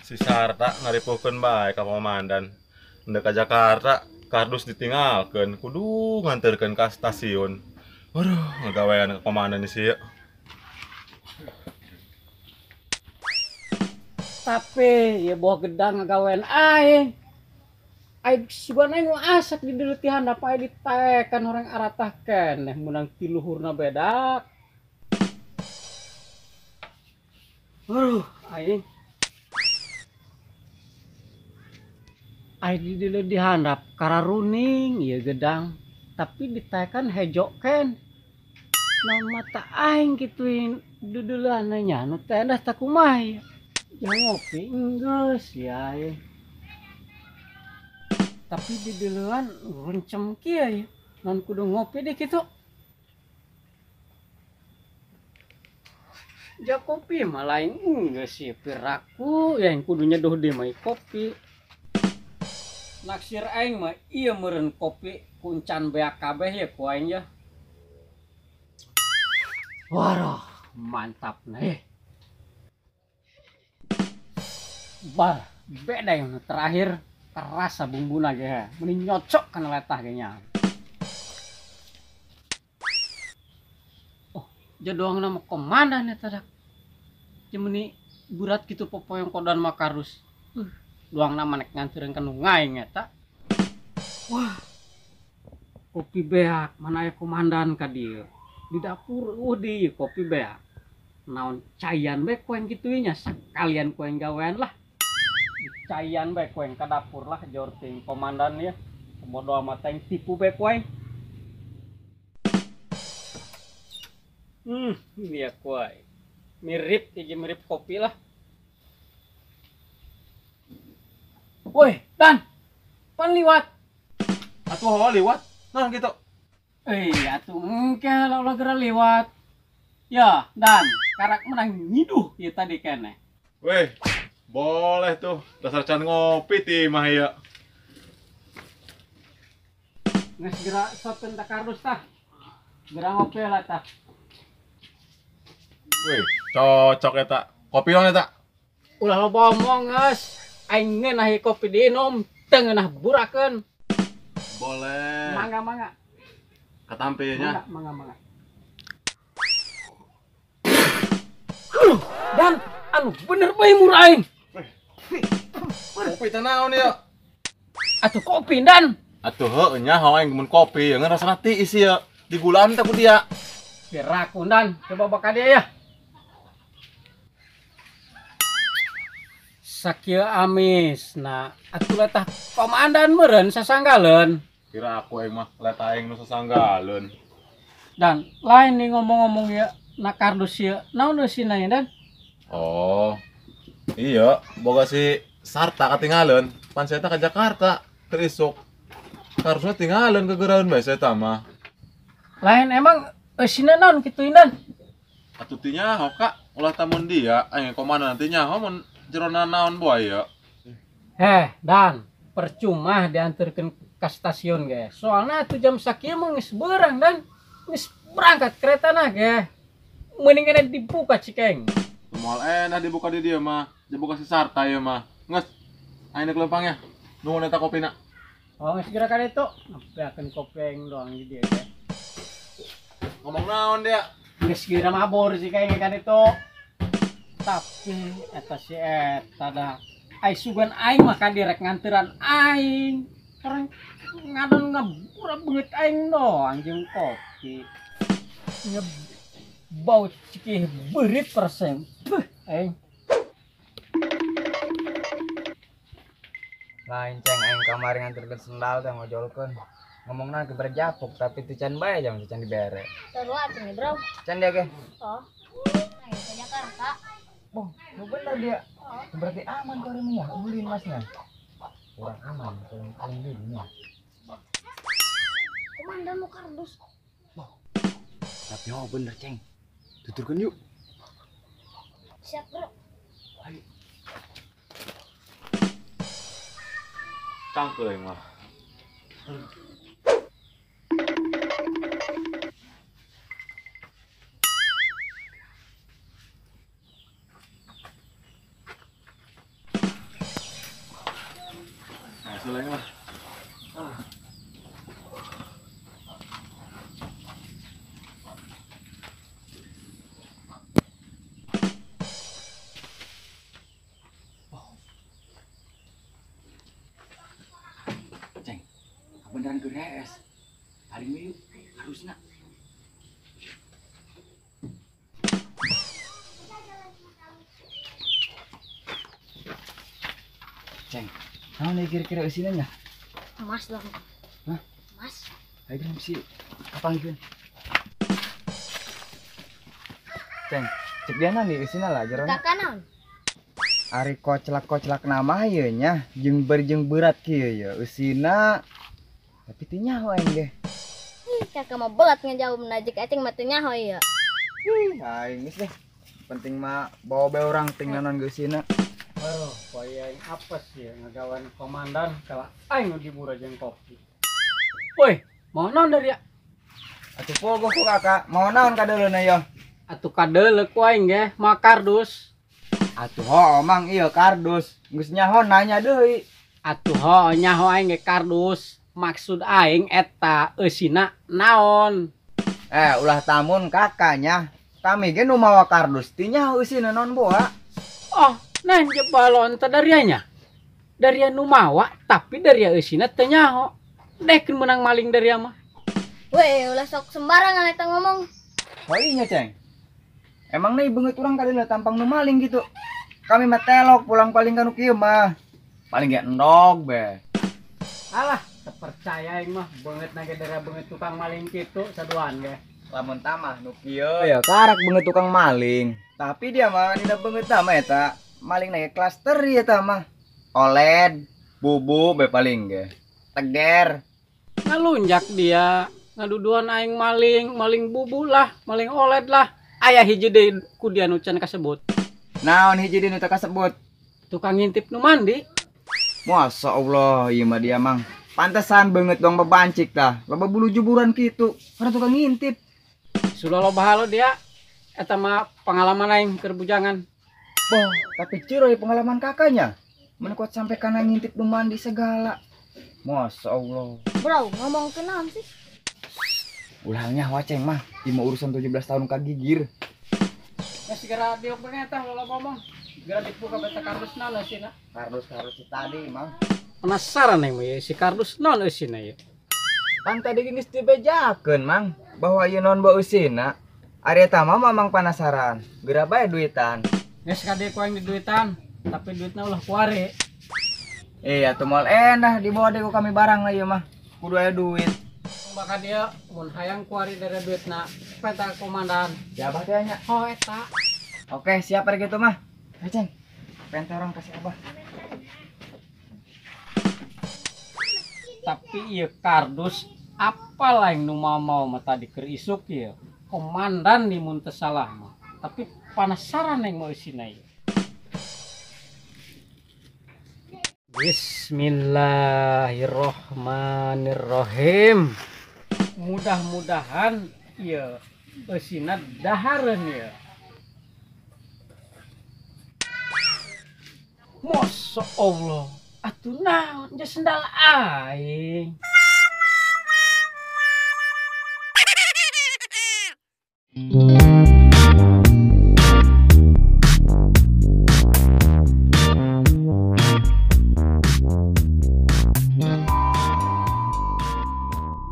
Si Sarta ngaripuhkeun bae ka komandan. Ndek ka Jakarta, kardus ditinggalkeun, kudu nganterkeun ka stasiun. Waduh, ngagawean ka komandan sih ya. Tapi ya buah gedang ngagawean aing. Aing sugan aing asak di dieu ti handap aing ditaekan orang aratah keneh meunang ti luhurna bedak. Aduh, aing aing di dieu di handap kararuning ieu gedang, tapi ditaekan hejo ken. Naon mata aing kituin duduleunna nya nu teh dah takumaha ieu. Yang ngopi enggeus ya aing. Tapi di dieuan runcem kieu ieu. Naon kudu ngopi deh kitu. Ja kopi mah lain enggeus ieu piraku yang kudu nyeduh di mah kopi. Naksir aing mah ieu meureun kopi kuncan beak kabeh ya ku aing ya. Waduh, mantap nih. Bah, beda yang terakhir terasa bumbuna ge. Meni nyocok kana letah ge nya. Oh, jadoang nama komandan eta dak. Jeung meni berat kitu popoyong kodan mah kardus. Doang nama nek ngantereun ka nu ngaing eta. Wah. Kopi beak, mana aya komandan ka dieu. Di dapur di kopi beak. Naon cayan bae ku aing kitu nya, sekalian ku aing gawean lah. Cayan bae ku aing ka dapur lah jor ting komandan ya. Bodo amat aing tipu bae ku aing. Iya ku aing. Mirip hiji mirip kopi lah. Woi, Dan. Pan liwat. Atuh hawa liwat. Nah gitu. Atuh engke lah ulah geura liwat. Ya, Dan, karak menang nyiduh ieu tadi keneh. Weh, boleh tuh. Dasar can ngopi ti mah ieu. Geus geura sopeun ta kardus tah. Geura ngopi lah tah. Weh, cocok eta. Kopi naon eta? Ulah loba omong geus. Aing ngeunah kopi diinum, teu ngeunah burakeun. Boleh. Mangga mangga. Katampi nya. Mangga mangga. Dan anu bener bae murah aing. Kopi teh naon ieu? Atuh kopi Dan. Atuh heueuh nya hawa aing mun kopi ngan rasana tiis ieu. Digulaan teh ku dia. Biar Dan, coba bakal dia ya. Sakieu amis. Nah, atuh letah komandan meureun sasanggaleun. Kira aku aing mah letah aing nu sasanggaleun. Dan lain nih ngomong-ngomong ya na kardus ieu. Naon eusina ya, Dan? Oh. Iya, boga si Sarta katinggalin. Pan saya ka Jakarta keur isuk. Kardusna tinggalin kegeraun bae saya mah. Lain emang eusina naon kitu Dan? Atuh teh nyaho ka, ulah tamun dia aing komandan teh nyaho mun jerona naon boy ya. Heh, Dan, percuma diantarkeun ka stasiun ge. Soalna atuh jam sakieu mah geus beurang Dan. Geus berangkat keretana ge. Mendingan dibuka cikeng. Moal enak dibuka di dia mah. Dibuka si Sarta ieu mah. Geus. Aing deuk lempangnya. Nuhun eta kopina. Oh, geus geura ka ditu. Nempeakeun kopi aing doang di dieu ge. Ngomong naon dia? Geus geura mabur cikeng ka ditu. Tapi eta si eta dah. Ai sugan aing mah ka direk nganteran aing. Orang ngadon ngabura beungeut aing doang jeung kopi. Bau cikih beurit persen. Beuh aing. Lain ceng aing kamari nganterkeun sendal teh ngojolkeun. Ngomongna ke berjapuk tapi teu can bae jam can dibere. Sarua cenah, Bro. Can dia ge. Oh. Aing ke Jakarta. Nu bener dia. Berarti aman kau ini ya, ulin masnya. Kurang aman, kurang paling dulunya. Komandan mau kardus. Wah. Tapi oh bener, Ceng. Tuturkan yuk. Siap, Bro. Ayo. Cangkeul mah. Nah, suleng lah. Ceng, beneran geres. Paling yuk, harusnya. Ceng, naon nih kira-kira isinya nya? Emas dong. Hah? Emas. Ayo kan si kapanggieun. Ceng, cek dia nih isinya lah jerona. Kakak naon? Ari koclak-koclak nama ieu nya, jeung berjeng berat kieu ye eusina. Tapi teu nyaho aing ge. Ih, kakak mah belat ngejauh najik acing mah teu nyaho ieu. Ih, aing geus deh. Penting mah bawa bae urang ting naon geus eusina. Aduh, poe aing apes ya ngagawan komandan kala aing nu dibura jeung kopi. Woi, mau naon dari ya? Atuh pogo ku kakak, mau naon kadeuleuna yo? Atuh kadeuleu ku aing ge, mah kardus. Atuh ho mang ieu kardus, geus nyaho nanya deui. Atuh ho nyaho aing ge kardus. Maksud aing eta eusina naon? Ulah tamun kakaknya. Kami ge nu mawa kardus ti nyaho eusina naon boa. Oh, nah balon teh darianya. Daria nu mawa tapi daria eusina teu nyaho. Dek menang maling daria mah. Weh, ulah sok sembarangan eta ngomong. Oh iya, Ceng. Emang nih beungeut urang kadeuleu tampang nu maling gitu. Kami mah telok pulang paling kanu kieu mah. Paling ge endog be. Alah, terpercaya aing mah beungeut na ge daria beungeut tukang maling kitu saduan ge. Lamun tamah nu kieu ya karak beungeut tukang maling. Tapi dia mah dina beungeut mah eta maling na ge klaster ieu eta mah. OLED, bubu be paling ge. Teger. Ngalunjak dia, ngaduduan aing maling, maling bubu lah, maling OLED lah. Aya hiji deui ku dia nu can kasebut. Naon hiji deui nu teu kasebut? Tukang ngintip nu mandi. Masya Allah, ieu mah dia mang. Pantesan beungeut dong bebancik tah. Loba bulu juburan kitu. Karena tukang ngintip. Sudah loba halo dia. Eta mah pengalaman aing keur bujangan. Boh, tapi ciro ya pengalaman kakaknya. Menekuat sampai kana ngintip nu mandi segala. Masya Allah. Bro, ngomong ke naon sih? Ulangnya waceng mah, ieu mah urusan 17 tahun kagigir. Ya segera diobrolnya tah lo ngomong. Segera dibuka beta kardus naon eusina. Kardus-kardus tadi mang. Penasaran aing mah si kardus naon eusina ieu. Pan tadi geus dibejakeun mang bahwa ieu naon bae eusina. Ari eta mah mamang penasaran. Geura bae duitan. Geus kade ku aing diduitan, tapi duitna ulah kuare. Atuh moal endah dibawa deui ku kami barang lah ieu mah. Kudu aya duit. Maka dia mun hayang kuari dari duitna peta komandan. Ya abah teh nya. Oh eta. Oke, siap ari kitu mah. Ayo, Ceng. Penta orang kasih abah. Tapi ieu kardus apa lain nu mau mah tadi keur isuk ieu. Komandan nih mun teu salah mah. Tapi penasaran yang mau isina ieu. Bismillahirrohmanirrohim. Mudah-mudahan ieu eusina dahareun ieu. Masya Allah, atuh naon je sendal aing.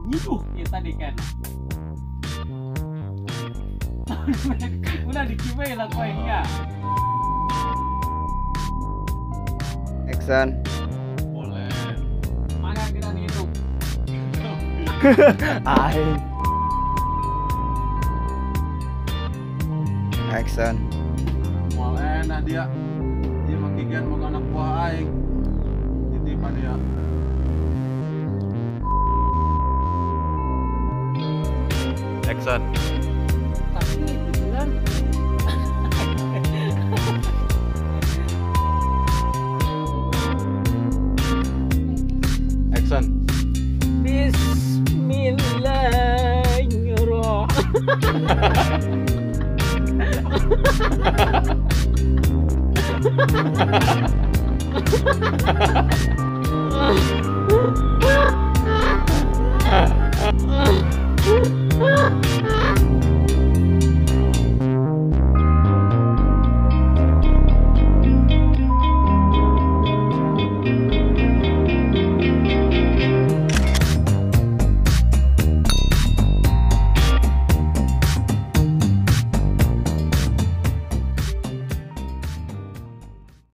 Nyiduh ya tadi kan. Udah dikiwe lah koin ya. Action. Boleh. Mana kira ngidup? Aing. Action. Boleh nah dia. Ieu mah kigian boga anak buah aing. Titipan ya. Action. Tapi beneran. Action. Bismillahirrahmanirrahim.